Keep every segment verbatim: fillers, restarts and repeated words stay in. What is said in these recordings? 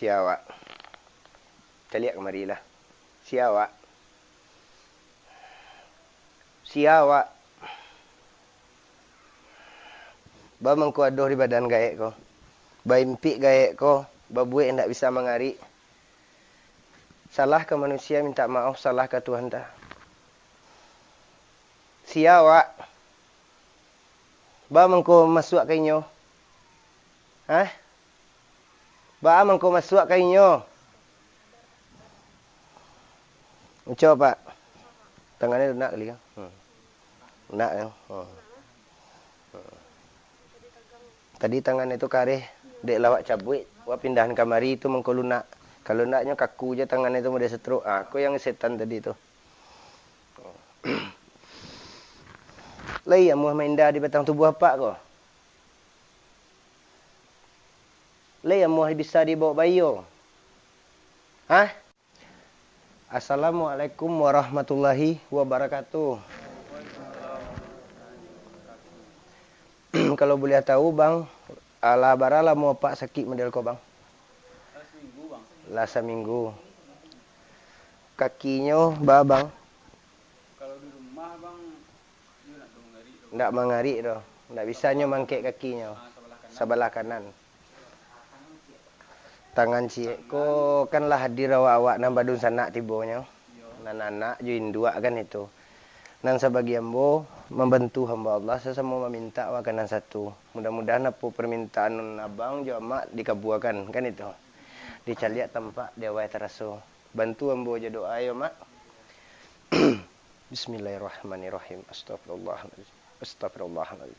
Sia awak. Caliak kamari lah. Sia awak. Sia awak. Ba mangko adoh di badan gaek ko. Baimpik gaek ko, babuek indak bisa mangarik. Salah ka manusia mintak maoh, salah ka Tuhan ta. Sia awak. Ba mangko masuak ka inyo. Hah? Baa mangko masuak ka inyo? Uco, Pak. Tangannyo lunak kali kan? Hmm. Lunak kan? Hmm. Hmm. Tadi tangan itu kareh, dek lawak cabuik, wak pindahan kamari itu mangko lunak. Kalau lunak nyo kaku je tangan itu model stroke. Ah, ko yang setan tadi tu. Lai amuah mainda di batang tubuah Apak ko? Lai amuah bisa dibawok baiyo? Hah? Assalamualaikum warahmatullahi wabarakatuh. Kalau buliah tahu, Bang, alah bara lamo Apak sakik model ko, Bang? Lah saminggu. Kakinyo ba, Bang? Ndak mangarik doh. Ndak bisa nyo mangkek kakinyo. Sabalah kanan. Tangan ciek ko kan lah hadir awak-awak nan badunsanak tibonyo. Nan anak jo induak kan itu. Nan sabagian ambo mambantu hamba Allah sasamo mamintak wakanan satu. Mudah-mudahan apo parmintaan abang jo amak dikabuakan, kan itu. Dicaliak tampak di awai taraso. Bantu ambo jo doa yo, Mak. Bismillahirrahmanirrahim. Astagfirullahaladzim. Astagfirullahaladzim.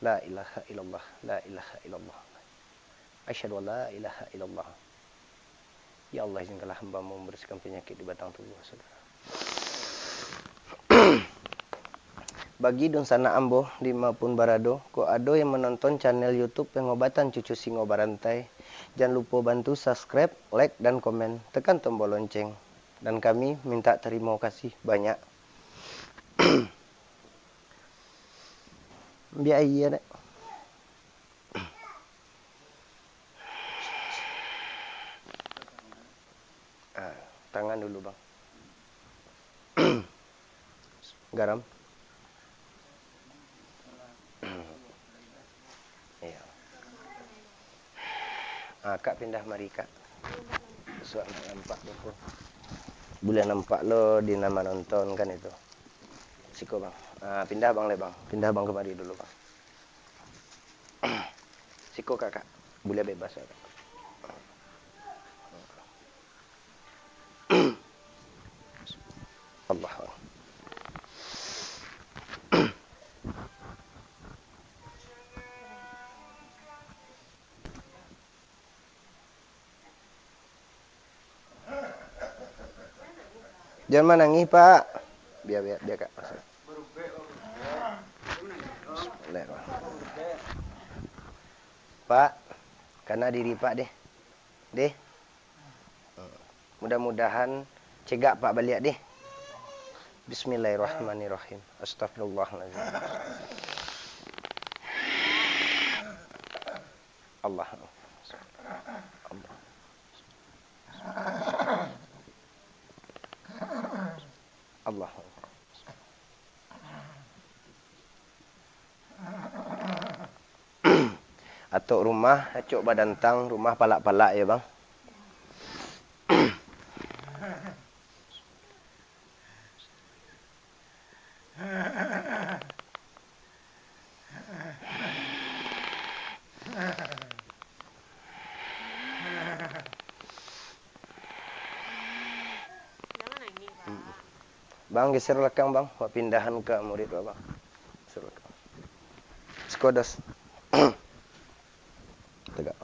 La ilaha illallah. La ilaha illallah. Asyhadu an la ilaha illallah. Ya Allah, izinkanlah hamba-Mu membersihkan penyakit di batang tubuh saudara. Bagi dunsanak ambo di ma pun barado, kok ado yang manonton channel YouTube Pengobatan Cucu Singo Barantai, jan lupo bantu subscribe, like, dan komen. Tekan tombol lonceng. Dan kami minta tarimo kasih banyak. Ambiak aia, Dek. Ah, tangan dulu, Bang. Garam. Iyo. Ah, Kak pindah mari, Kak. Suak nak nampak tu. Buliah nampak lo di nan manonton kan itu. Siko, Bang. Ah, pindah, Bang, le, Bang. Pindah, Bang, kamari dulu, Bang. Siko, Kakak. Buliah bebas, Kakak. Allah. Jan manangih, Pak. Bia, bia, bia, Kak. Pak, kana diri Pak deh. Deh. Mudah-mudahan cegak Pak baliak deh. Bismillahirrahmanirrahim. Astagfirullahaladzim. Allah. Allah. Allah. Atok rumah, acok badantang, rumah palak-palak yo, Bang. Bang, geser lakang, Bang. Wak pindahan ka murid, Bang. Geser lakang. Siko, dos. Tegak.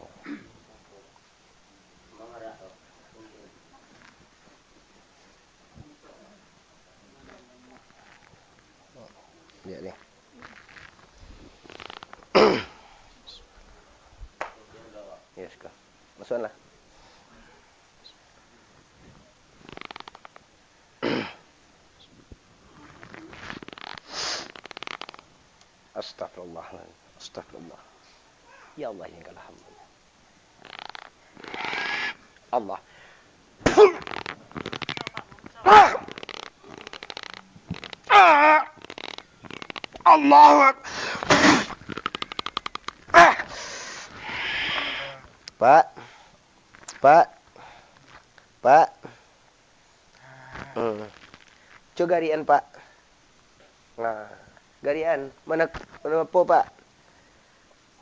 Liek ni. Yes, ka. Masuaklah. Astagfirullah. Astagfirullah. Ya Allah, yang kalah hamba. Allah. Ah! Ah! Allahu Ak-, ah! Pak. Pak. Pak. Hmm. Cubo garian, Pak. Nah, garian. Mana, mana apo, Pak?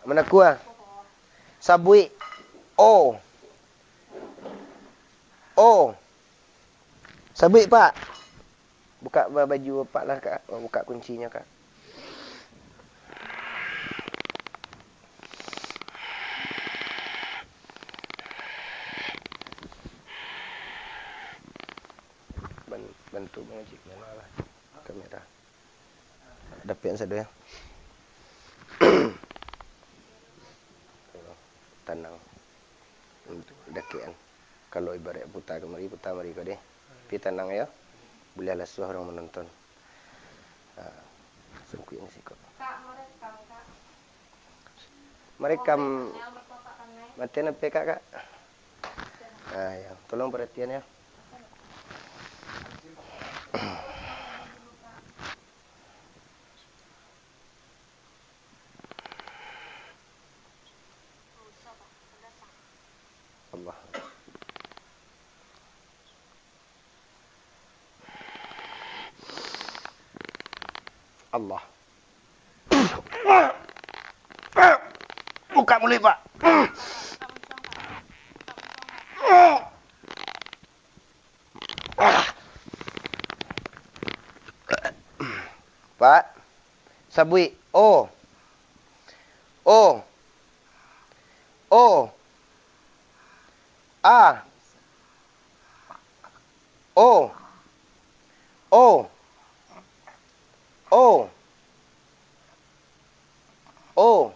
Manakua. Sabuik. O. O. Sabuik, Pak. Bukak ba-, baju Apak lah, Kak. Bukak kuncinyo, Kak. Ban-, bantu mangecek lah kamera. Dapek sado, yo. Tanang. Dakekan. Kalau ibarat puta kamari, puta mari ko deh. Tapi tanang, yo. Buliah lasuah urang manonton. Ha, sungkuik ni siko. Marekam. Matian H P Kak, Kak. Ah, yo. Tolong paratian, yo. Allah. Allah. Bukak muluik, Pak. Pak, sabuik. O. O. O. A. O. O. O. O.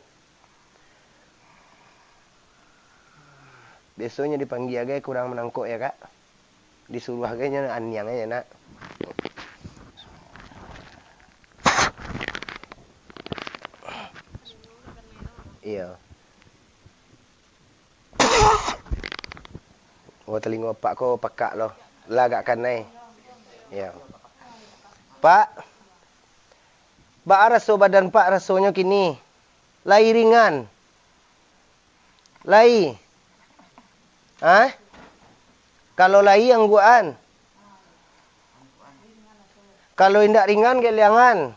Biasonyo dipanggia gai kurang manangkok, yo, Kak. Disuruah gai nyo aniang aja, nak. Iyo. Oh, talingo Apak ko pakak lo. Lah agak kanai. Iyo. Pak, baa raso badan Pak rasonyo kini? Lai ringan? Lai? Hah? Kalau lai, angguakan. Kalau indak ringan, geleangan.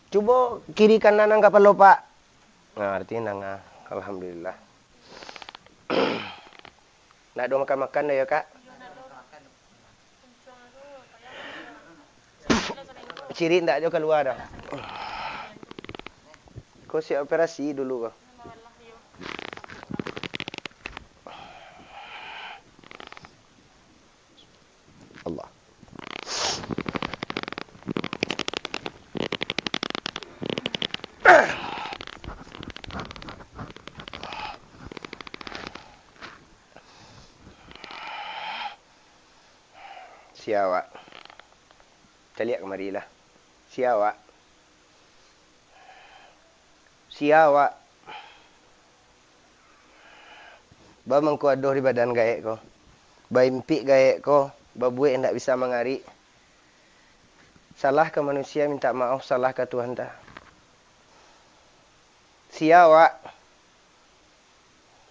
Cubo kiri kanan ang kapalo, Pak. Nah, arati nangah. Alhamdulillah. Ndak ado makan-makan doh yo, Kak? Cirik ndak jo kalua doh. Ko siap operasi dulu ko. Allah. Sia awak. Caliak kamari lah. Sia awak. Sia awak. Ba mangko adoh di badan gaek ko. Ba impik gaek ko, babuek indak bisa mangarik. Salah ka manusia mintak maoh, salah ka Tuhan ta. Sia awak.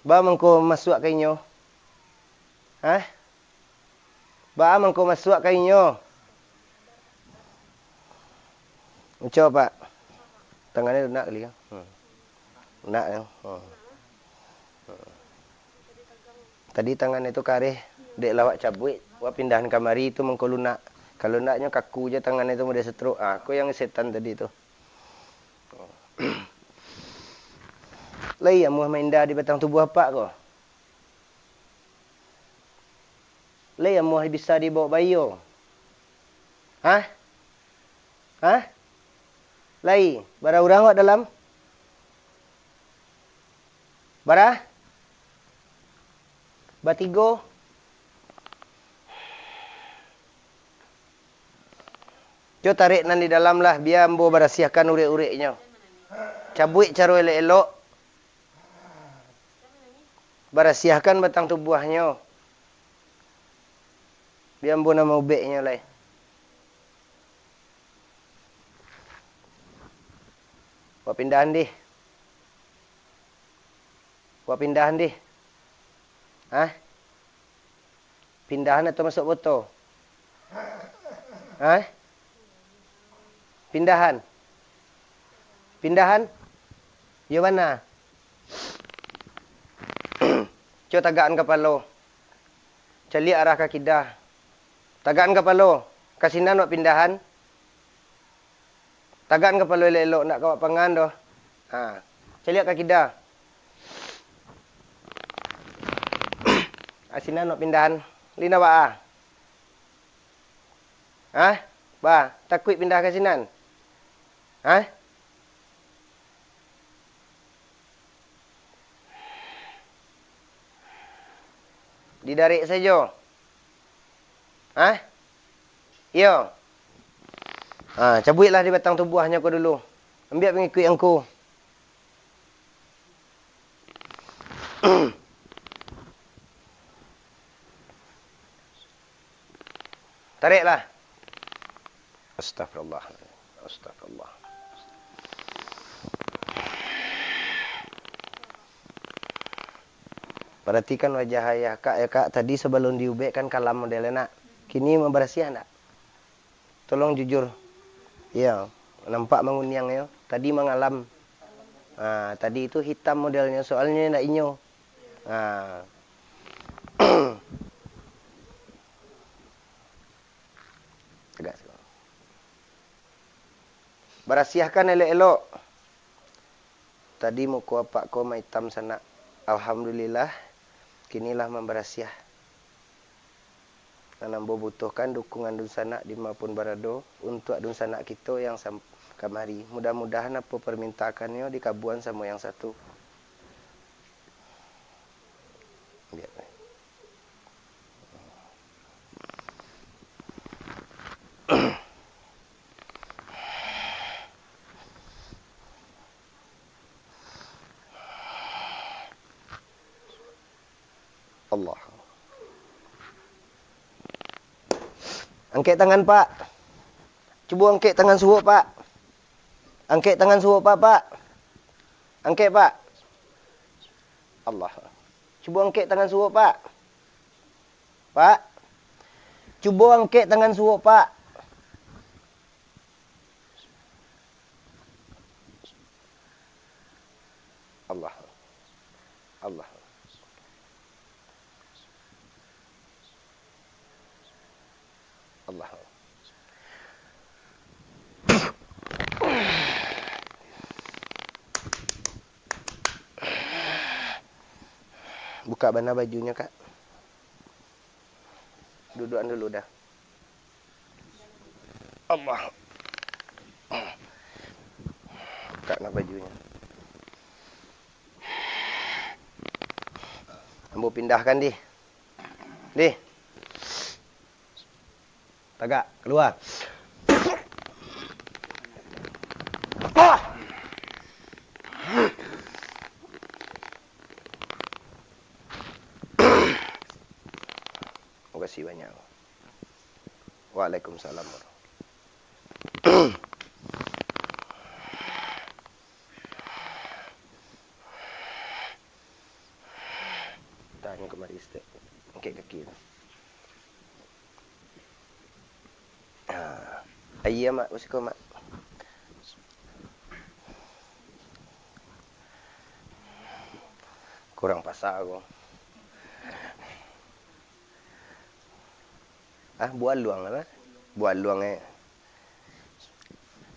Ba mangko masuak ka inyo. Hah? Baa mangko masuak ka inyo? Uco, Pak. Tangannyo lunak kali yo. Hmm. Lunak yo. Hmm. Hmm. Tadi tangannyo tu kareh, dek lah wak cabuik, wak pindahan kamari tu mangko lunak. Kalau ndak nyo kaku je tangannyo tu model stroke. Ah, ko yang setan tadi tu. Lai amuah maindah di batang tubuah Apak ko. Lai amuah bisa dibaok bayi? Hah? Hah? Lai, bara urang awak dalam? Bara? Batigo. Jo tarik nan di dalam lah, bia ambo barasiahkan urek-ureknyo. Cabuik caro elok-elok, Barasiahkan batang tubuahnyo. Bia ambo nan maubeknyo lai. Wak pindahan dih. Wak pindahan dih. Hah? Pindahan atau masuak boto? Hah? Pindahan? Pindahan? Iyo bana. Cubo tagakan kapalo. Caliak arah ka kida. Tagakan kapalo. Ka sinan wak pindahan. Tagakan kapalo elok-elok, ndak ka wak pangan doh. Ha. Caliak ka kida. A sinan wak pindahan. Lina baa? Hah? Ba, takuik pindah ka sinan? Hah? Didarek sajo. Hah? Iyo. Ha, cabuiklah di batang tubuahnyo ko dulu. Ambiak pangikuik angku. Tareklah. Astagfirullah. Astagfirullah. Paratikan wajah ayah kak, ya kak, tadi sabalun diubek kan kalam modelnyo nak. Kini mabarasiah ndak? Tolong jujur. Iyo, nampak manguniang yo. Tadi mangalam. Ha, tadi itu hitam modelnyo, soalnyo ndak inyo. Ha. Tagak sikok. Barasiahkan elok-elok. Tadi muko apak ko maitam sanak. Alhamdulillah, kini lah mambarasiah. Nan ambo butuhkan dukungan dunsanak di ma pun barado, untuak dunsanak kito yang sam-, kamari. Mudah-mudahan apo parmintaakannyo dikabuan samo yang satu. Biak. Allah. Angkek tangan, Pak. Cubo angkek tangan suok, Pak. Angkek tangan suok, Pak, Pak. Angkek, Pak. Allah. Cubo angkek tangan suok, Pak. Pak. Cubo angkek tangan suok, Pak. Allah. Allah. Allah. Buka bana bajunyo, Kak. Duduakan dulu dah. Allah. Buka nah bajunyo. Ambo pindahkan, dih. Dih. Tagak, kalua. Ah! Makasih banyak. Waalaikumsalam. Tahan kamari, Ustaz. Angkek kaki tu. Ah. Aia, Mak, basiko, Mak. Kurang pasa ko. Ah, bualuang apa? Bualuang, eh.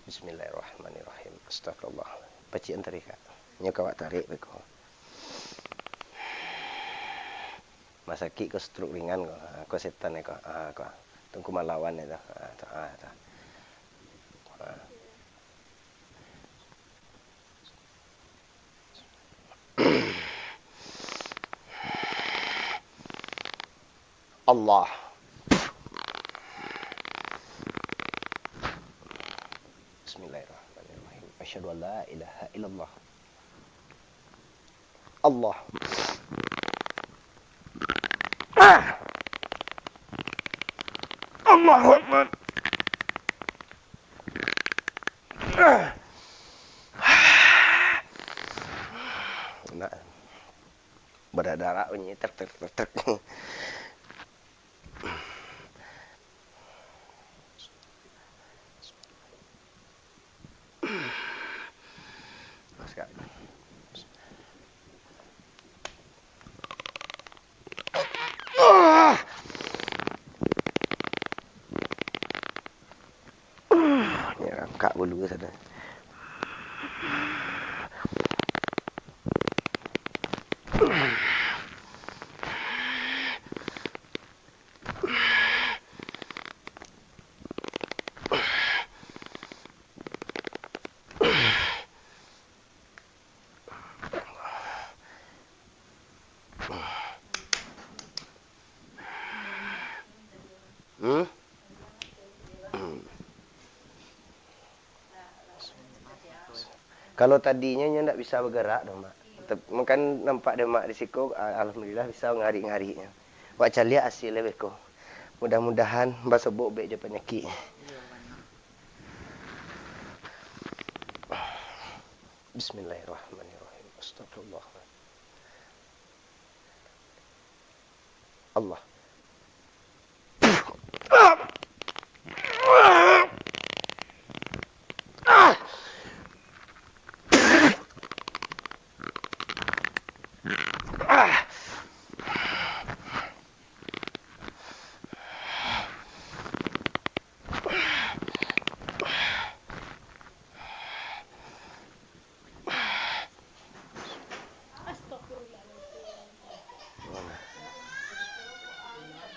Bismillahirrahmanirrahim. Astagfirullah. Pacik antari, Kak. Nyo kawak tarik beko. Masakik ko, stroke ringan ko. Ha, ko setan ko. Ha, ko. Tungku malawan itu. Ha, tu, ha, tu. Ha. Allah. Bismillahirrahmanirrahim. Asyhadu an la ilaha illallah. Allah. Ah! Allahu Akbar. Ah! Nak. Badarak bunyi, tek, tek, tek, tek. Ni rangkak bulu ke sana. Hmm? Kalau tadinyo nyo ndak bisa bagarak doh, Mak. Tep-, kan nampak dek Mak di siko, a-, alhamdulillah bisa ngarik-ngarik nyo. Wak caliak asilnyo beko. Mudah-mudahan basobok ubek jo panyakik. Bismillahirrahmanirrahim. Astagfirullah. Allah.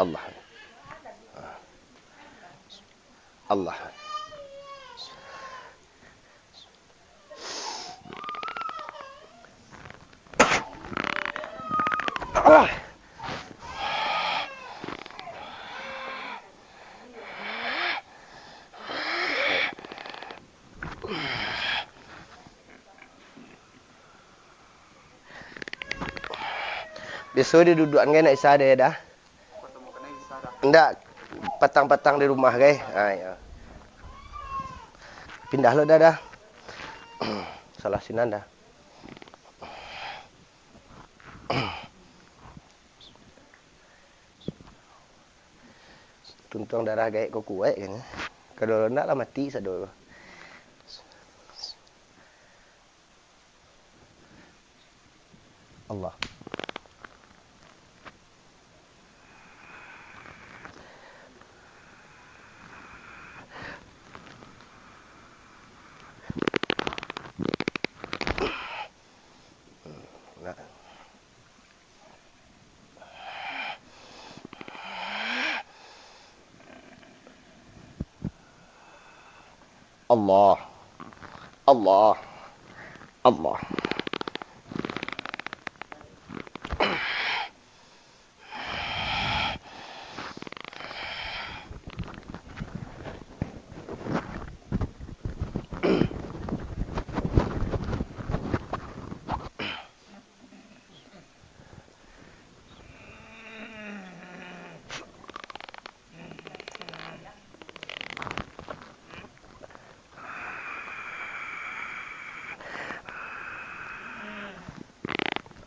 Allah. Allah. Biaso diduduakan ka anak Isa deh, dah. Indak, patang-patang di rumah, gai. Ah, iyo. Pindah lo, dah, dah. Salah sinan, dah. Tuntuang darah gaek ko kuaik, kan. Kalau ndak lah mati sado. Allah. Nah. Allah. Allah. Allah.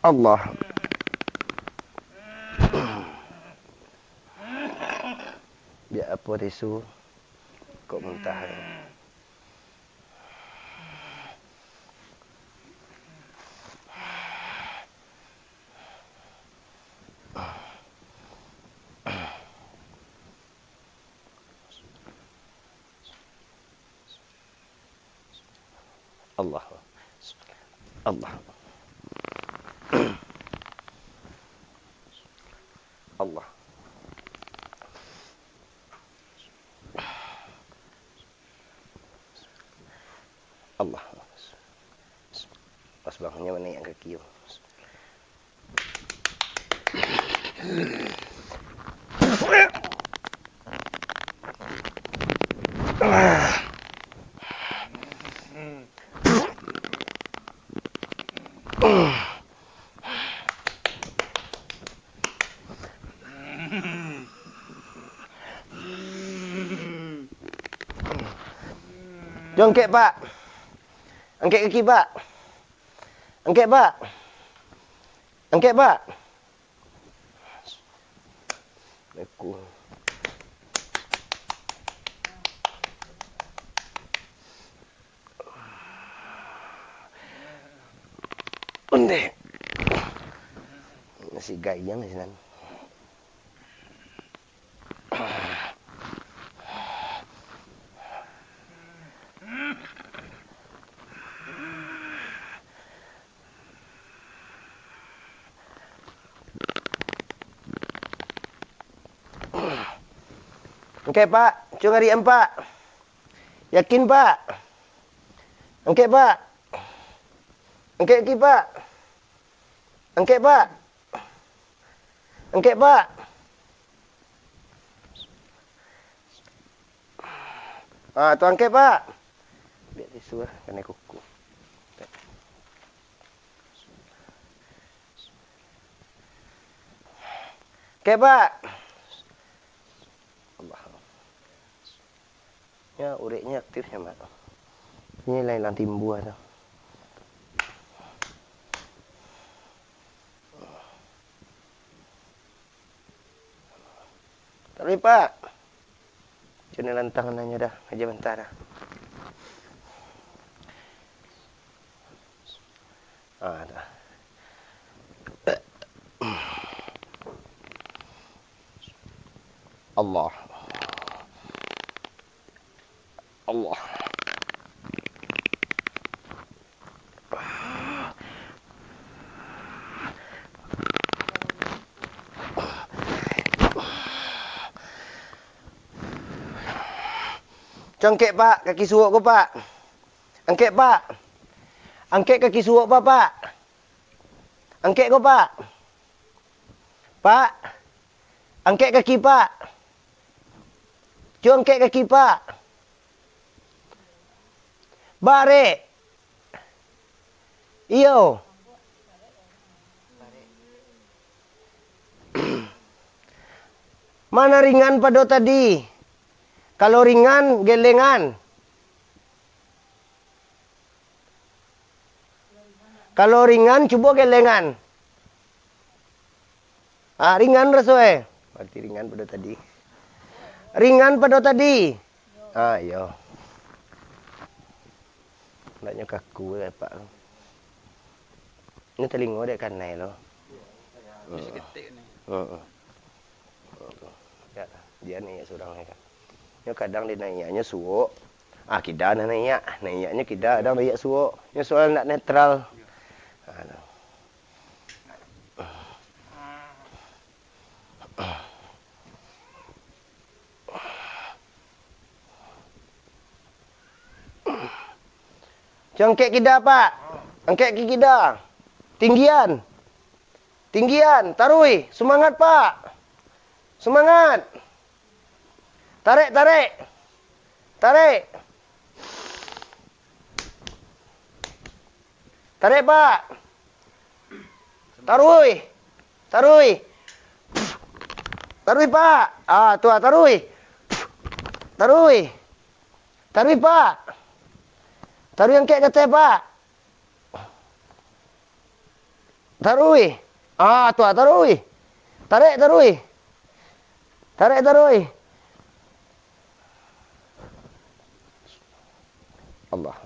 Allah. Biak apo tisu kok muntah. Allah. Allah. Allah. Allah. Pas bangunnyo manaiak kaki tu. Cubo angkek, Pak. Angkek kaki, Pak. Angkek, Pak. Angkek, Pak. Aku. Ondeh. Masih gayang di sinan. Angkek, Pak. Cubo ngariak, Pak. Yakin, Pak? Angkek, Pak. Angkek kaki, Pak. Angkek, Pak. Angkek, Pak. Ah, tu angkek, Pak. Biak tisu lah, kanai kuku. Angkek, Pak. Allah. Nyo, ureknyo aktif nyo, Mak. Iko lah ilang timbua tu. Tapi, Pak, cuma lantang nyo dah, aja banta dah. Ah, dah. Allah. Allah. Cubo angkek, Pak, kaki suok ko, Pak. Angkek, Pak. Angkek kaki suok, Pak, Pak. Angkek ko, Pak. Pak. Angkek kaki, Pak. Cubo angkek kaki, Pak. Barek. Iyo. Mana ringan pado tadi? Kalau ringan, gelengan. Kalau ringan, cubo gelengan. Ah, ringan raso e. Berarti ringan pado tadi. Ringan pado tadi. Ah, iyo. Andaknyo kaku e, Pak. Ini talingo dek kanai lo. Heeh. Heeh. Ya, dia naiak surang e kan. Nyo kadang dinaiaknyo suok. Ah, kida nah naiak. Naiaknyo kida, kadang naiak suok. Nyo soal ndak netral. Anu. Cubo angkek kida, Pak. Angkek ka kida. Tinggian. Tinggian. Taruih. Sumangat, Pak. Sumangat. Tarek, tarek. Tarek. Tarek, Pak. Taruih. Taruih. Taruih, Pak. Ah, tu ah, taruih. Taruih. Taruih, Pak. Taruih angkek ka ateh, Pak. Taruih. Ah, tu ah, taruih. Tarek, taruih. Tarek, taruih. Allah.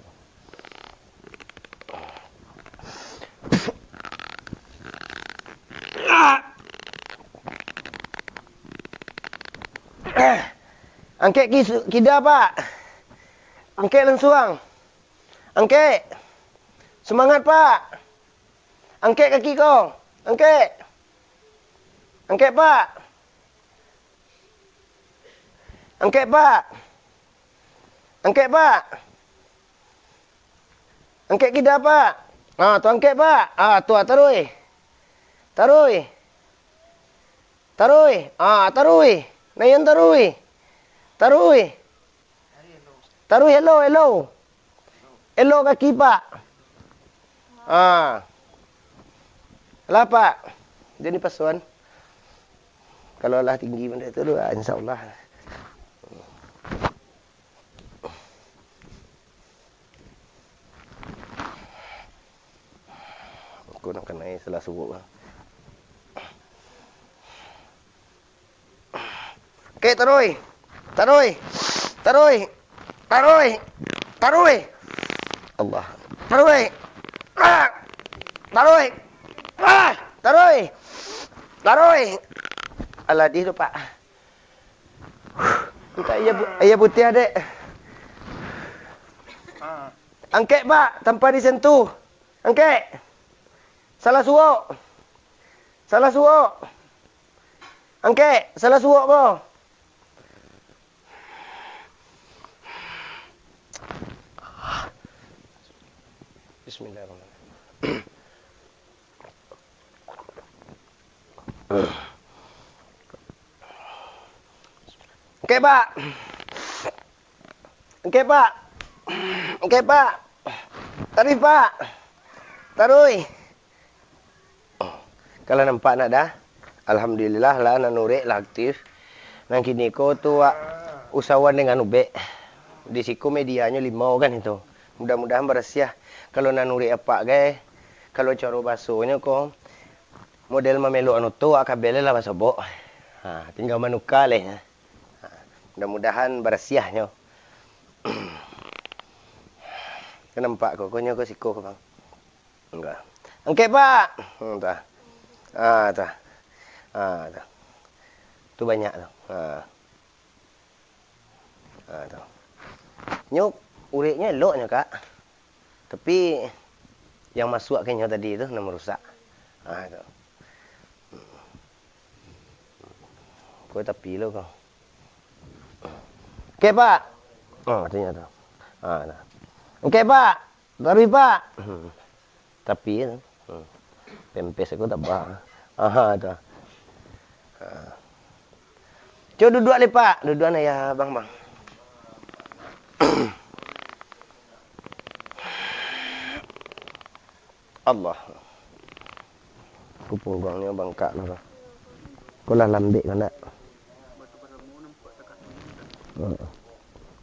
Angkek ki-, kida, Pak. Angkek lansuang. Angkek. Sumangat, Pak. Angkek kaki ko. Angkek. Angkek, Pak. Angkek, Pak. Angkek, Pak. Angkek kida, Pak. Ah, tu angkek, Pak. Ah, tu ah, taruih. Taruih. Taruih. Ah, taruih. Nayan taruih. Taruih. Taruih elok, elok. Elok kaki, Pak. Ah. Lah, Pak. Jadi pasuan. Kalau lah tinggi benda tu, ah, insya Allah. Ko nan kanai salah suok. Oke, taruih. Taruih. Taruih. Taruih. Taruih. Allah. Taruih. Ah! Taruih. Ah! Taruih. Taruih. Alah, di tu, Pak. Minta aia pu-, aia putiah, Dek. Angkek, Pak, tanpa disentuh. Angkek. Salah suok. Salah suok. Angkek, salah suok ko. Bismillahirrahmanirrahim. Oke, Pak. Oke, Pak. Oke, Pak. Taruih, Pak. Taruih. Kalau nampak nak dah. Alhamdulillah lah, nan urek lah aktif. Nan kini ko tu, wak, usahoan dengan ubek. Di siko medianyo limau kan itu. Mudah-mudahan barasiah. Kalau nan urek apak gai, kalau caro basonyo ko, model mamelok anu tu, wak, kabel lah basobok. Ha, tinggal manuka leh. Ha, mudah-mudahan barasiahnyo. Kan nampak ko, konyo ko siko ko, Bang. Angkek. Angkek, Pak. Hmm, tah. Ah, tah. Ah, tah. Tu banyak tu. Ha. Ha, tu. Nyo ureknyo eloknyo, Kak. Tapi yang masuak ka inyo tadi tu nan marusak. Ha, tu. Ko tapi lo ko. Oke, Pak. Oh, katonyo tu. Ha, tu. Oke, Pak. Taruih, Pak. Hmm. Tapi tu. Hmm. Pempes aku tabah. Aha, tu. Ha. Cubo duduak lai, Pak. Duduak nah, ya, Bang, Bang. Allah. Ku pungguangnyo bangkak lah. Ko lah lambek ko ndak?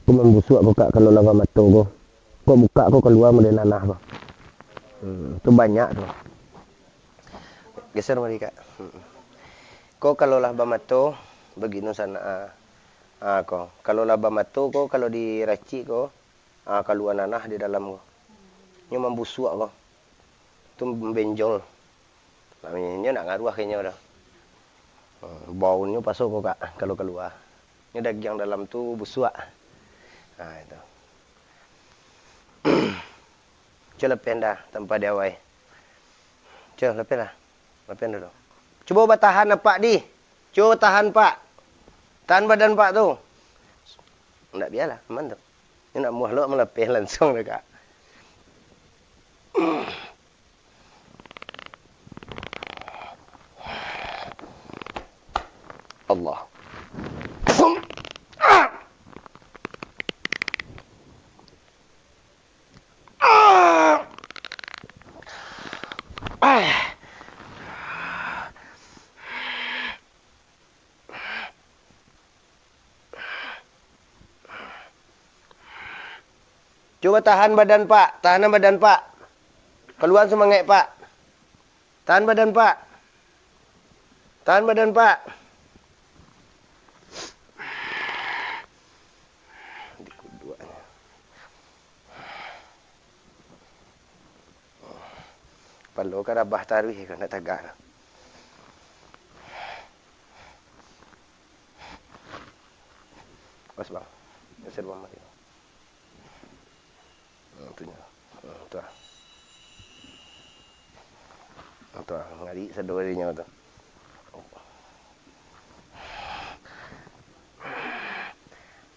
Ko mambusuak ko, Kak, kalau lah bamato ko. Ko bukak ko kalua mulai nanah ko. Hmm, tu banyak tu. Geser mari, Kak. Hmm. Ko kalau lah bamato, bagino sanak, ah. Ah, ko. Kalau lah bamato ko, kalau diracik ko, ah, kalua nanah di dalam ko. Nyo mambusuak ko. Tu mambenjol. Nyo ndak ngaruah ka inyo doh. Hmm, baunyo paso ko, Kak, kalau kalua. Nyo dagiang dalam tu busuak. Ha, itu. Cubo lapehan dah, tanpa diawai. Cubo lapehan lah. Lapehan dulu. Cubo batahan apak di. Cubo tahan, Pak. Tahan badan Pak tu. Ndak bialah, aman tu. Nyo nak muah lo malapeh lansuang tu, Kak. Allah. Cubo tahan badan, Pak. Tahan badan, Pak. Kalua sumangaik, Pak. Tahan badan, Pak. Tahan badan, Pak. Dikuduaknyo. Palo ka rabah taruih ko, ndak tagak. Awas, Bang. Geser, Bang, mari. Hmm, tu nyo. Hmm, tu ah. Hmm, tu ah, ngari sado dinyo tu.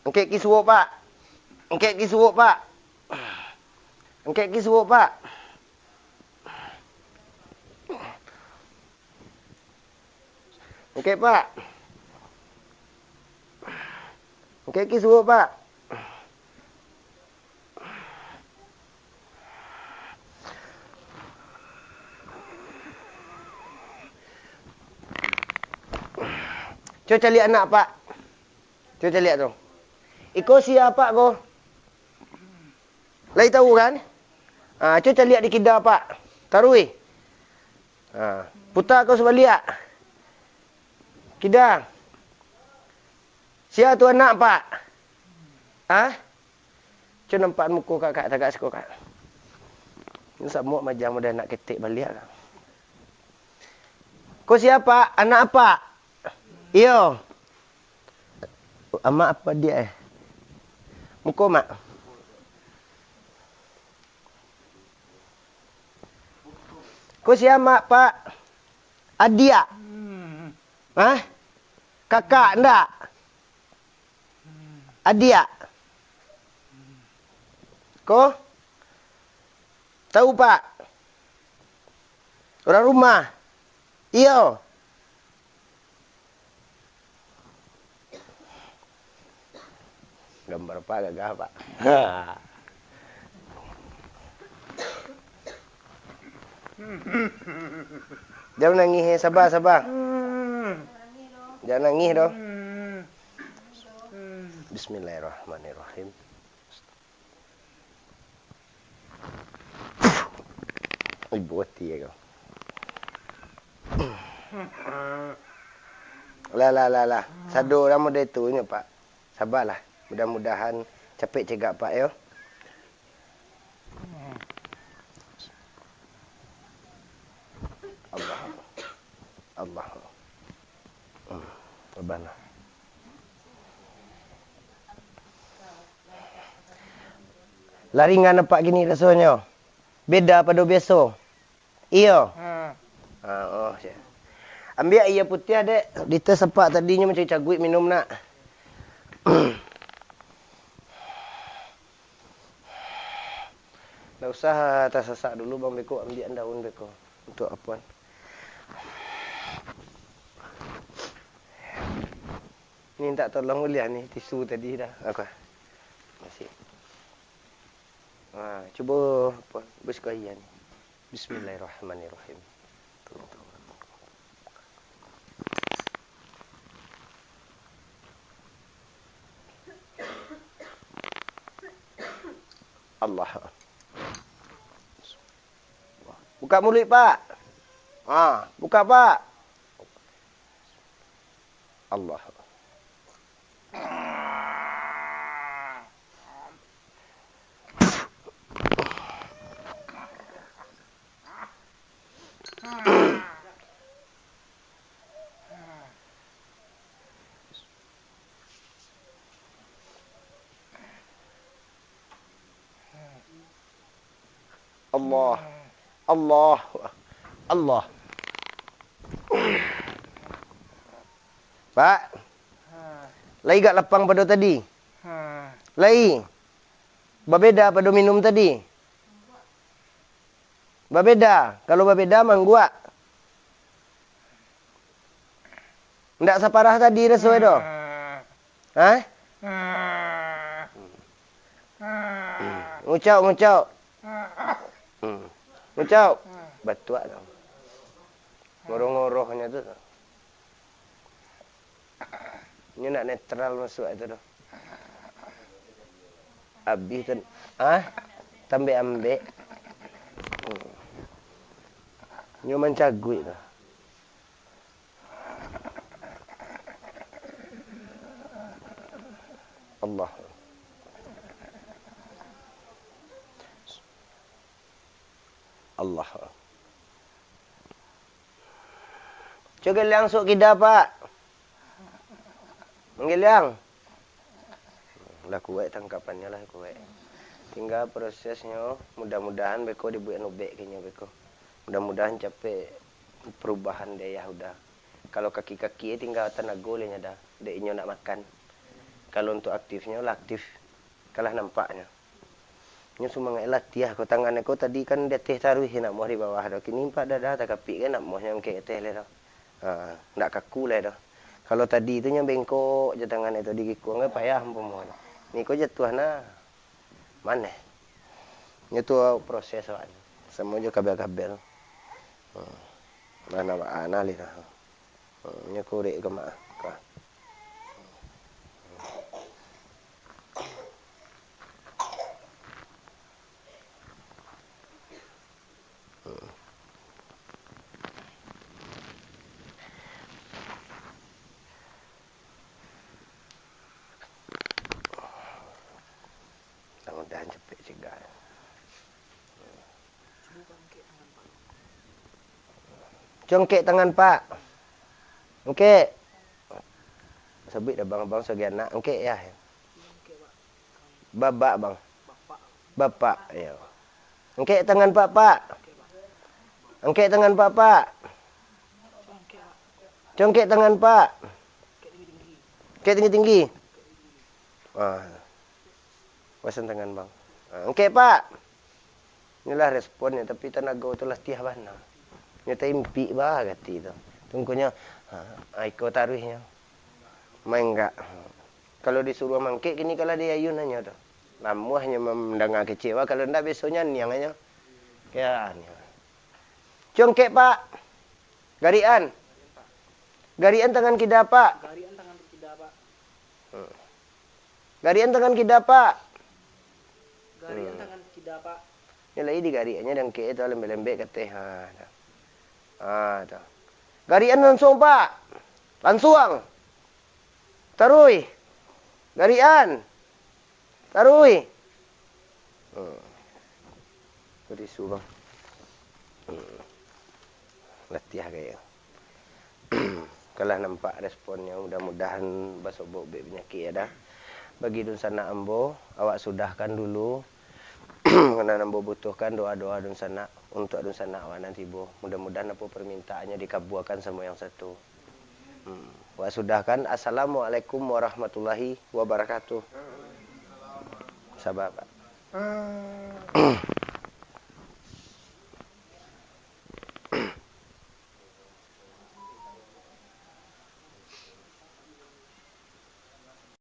Angkek kisuok, Pak. Angkek kisuok, Pak. Angkek kisuok, Pak. Angkek, Pak. Angkek kisuok, Pak. Cubo caliak anak, Pak. Cubo caliak tu. Iko sia, Pak, ko? Lai tahu, kan? Ah, cubo caliak di kida, Pak. Taruih. Ha. Puta ko sabaliak. Kida. Sia tu anak, Pak? Ha? Cubo nampak muko kakak tagak siko, Kak. Ini samo majang udah nak ketek baliak, Kak. Ko sia, Pak? Anak apak? Iyo. Amak apo adiak, eh? Muko, Mak. Ko sia, Mak, Pak? Adiak? Hah? Kakak ndak? Adiak? Ko? Tahu, Pak? Urang rumah? Iyo. Gambar Pak gagah, Pak. Jan nangih, eh. Saba, saba. Jan nangih doh. Bismillahirrahmanirrahim. Ibu ati ko. Lah, lah, lah, lah. Sado urang model tu nyo, Pak. Sabalah. Mudah-mudahan capek cegak, Pak, yo. Allah. Allah. Hmm, sabalah. Lah ringan apak kini rasonyo? Beda pado biaso? Iyo. Ha. Ha, oh, siap. Ambiak aia putiah, Dek. Dites apak tadi nyo mancaguik-caguik minum, nak. Ndak usah tasasak dulu, Bang, beko. Ambiak daun beko. Untuak apuan. Ni mintak tolong buliah ni, tisu tadi dah. Aku. Masih. Ha, cubo apo, bus ko aia ni. Bismillahirrahmanirrahim. Allah. Buka muluik, Pak. Ha, buka, Pak. Allah. Allah. Allah. Allah. Pak. Lai gak lapang pado tadi? Lai. Babeda pado minum tadi? Babeda. Kalau babeda, mangguak. Ndak saparah tadi raso e doh. Hah? Ngucau, ngucau. Ngucau. Batuak tu. Ngoroh-ngorohnyo tu. Nyo nak netral masuak itu doh. Abih tu, ah, tambek-ambek. Hmm. Nyo mancaguik tu. Allah. Allah. Cubo giliang suok kida, Pak. Manggiliang. Lah kuaik tangkapannyo, lah kuaik. Tingga prosesnyo, mudah-mudahan beko dibuek ubek ka inyo beko. Mudah-mudahan capek perubahan dek ayah Uda. Kalau kaki-kaki tingga tanago leh nyo Da, dek inyo nak makan. Kalau untuk aktifnyo lah aktif, kalah nampaknyo. Nyo sumangaik latiah ko, tangan ko tadi kan di ateh taruih, nak muah di bawah do. Kini nampak dada takapik kan, nak muah nyo angkek ateh leh do. Ha, ndak kaku leh do. Kalau tadi tu nyo bengkok je tangan tu, digikuang kan payah umpamonyo. Ni ko jatuah nah. Maneh. Nyo tu proses awak ni. Samo jo kabel-kabel. Hmm. Nah, nah, nah, nah, lih nah. Hmm, nyo kurek ko mak. Ka. Hmm. Cubo angkek tangan, Pak. Angkek. Sabuik dah, Bang. Abang sabagai anak. Angkek, ya. Babak, Bang. Bapak, ya. Angkek tangan, Pak, Pak. Angkek tangan, Pak, Pak. Cubo angkek tangan, Pak. Angkek tinggi-tinggi. Ah. Pasang tangan, Bang. Ah, angkek, Pak. Inilah responnyo, tapi tanago tu latiah bana. Nyo taimpik bah gati tu. Tungkunyo, ha, iko taruihnyo. Main gak. Kalau disuruah mangkek, kini kalah di ayun hanyo tu. Lamuahnyo mandanga kecewa, kalau ndak besonyo niang hanyo. Ya, niang. Cubo angkek, Pak. Garikan. Garikan tangan kida, Pak. Garikan tangan kida, Pak. Hmm. Garikan tangan kida, Pak. Garikan tangan kida, Pak. Nyo lai digarikannyo dangkek tu lembek-lembek ka ateh. Ha, tu. Ha, tu. Garikan langsuang, Pak. Langsuang. Taruih. Garikan. Taruih. Hmm. Barisu, Bang. Hmm. Latiah gaya. Kalah nampak responnyo, mudah-mudahan basobok bek panyakik ya dah. Bagi dunsanak ambo, awak sudahkan dulu. Karena ambo butuhkan doa-doa dunsanak untuk dunsanak awak nan tibo. Mudah-mudahan apo permintaannyo dikabuakan samo yang satu. Hmm. Awak sudahkan. Assalamualaikum warahmatullahi wabarakatuh. Sabar, Pak.